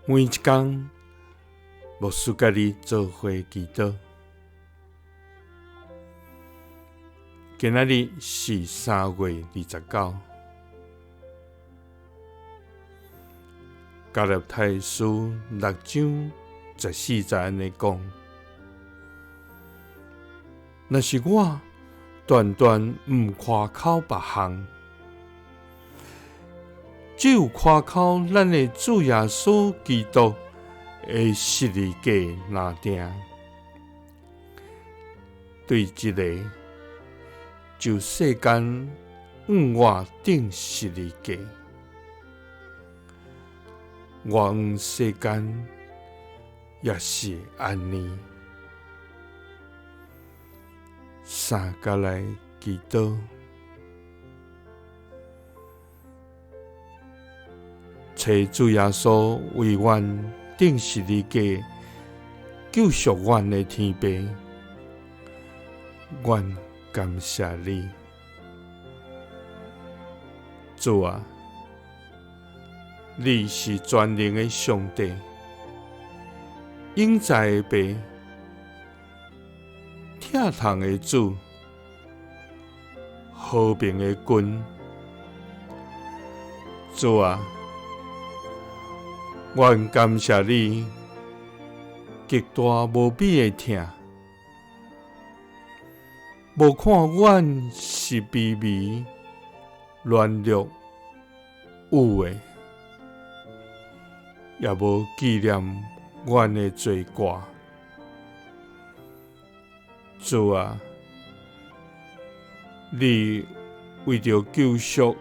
每一工，牧師佮你做伙祈禱。今仔日是3月29，加拉太書6章14節按呢講：若是我斷斷毋誇口別項，只有誇口咱的主耶穌基督的十字架爾定。對一个就世間向我釘十字架，我向世間也是按呢。三佮來祈禱，揣主耶穌為阮釘十字架救贖阮的天父，阮感謝你，主啊，你是全能的上帝，永在的父，疼痛的主，和平的君。主啊，阮感謝你極大無比的疼，無看阮是卑微、軟弱、有的，也無紀念阮的罪過。主啊，你為著救贖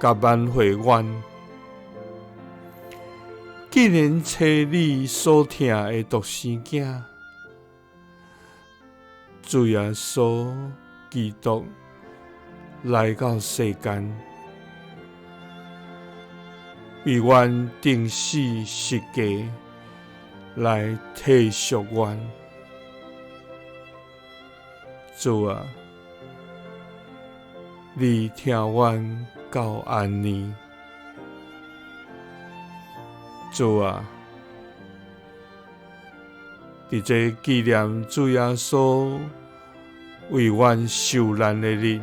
佮挽回阮，竟然差你所疼的獨生囝，主耶穌基督來到世間，為阮釘死十架來替贖阮。主啊，你疼阮到按呢。主啊，佇這紀念主耶穌為阮受難的日，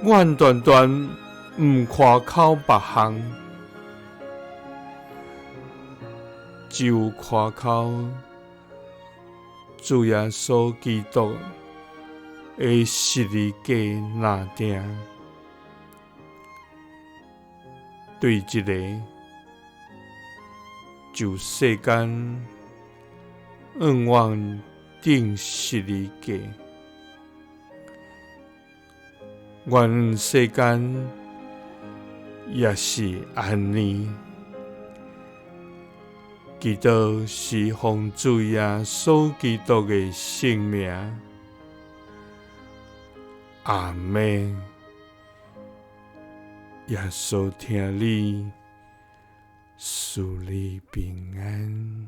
阮斷斷毋誇口別項，只有誇口主耶穌基督的十字架爾定。對一个就世間向阮釘十字架，阮世間也是按呢。祈禱是奉主耶穌基督的聖名，阿們。耶穌疼你，賜你平安。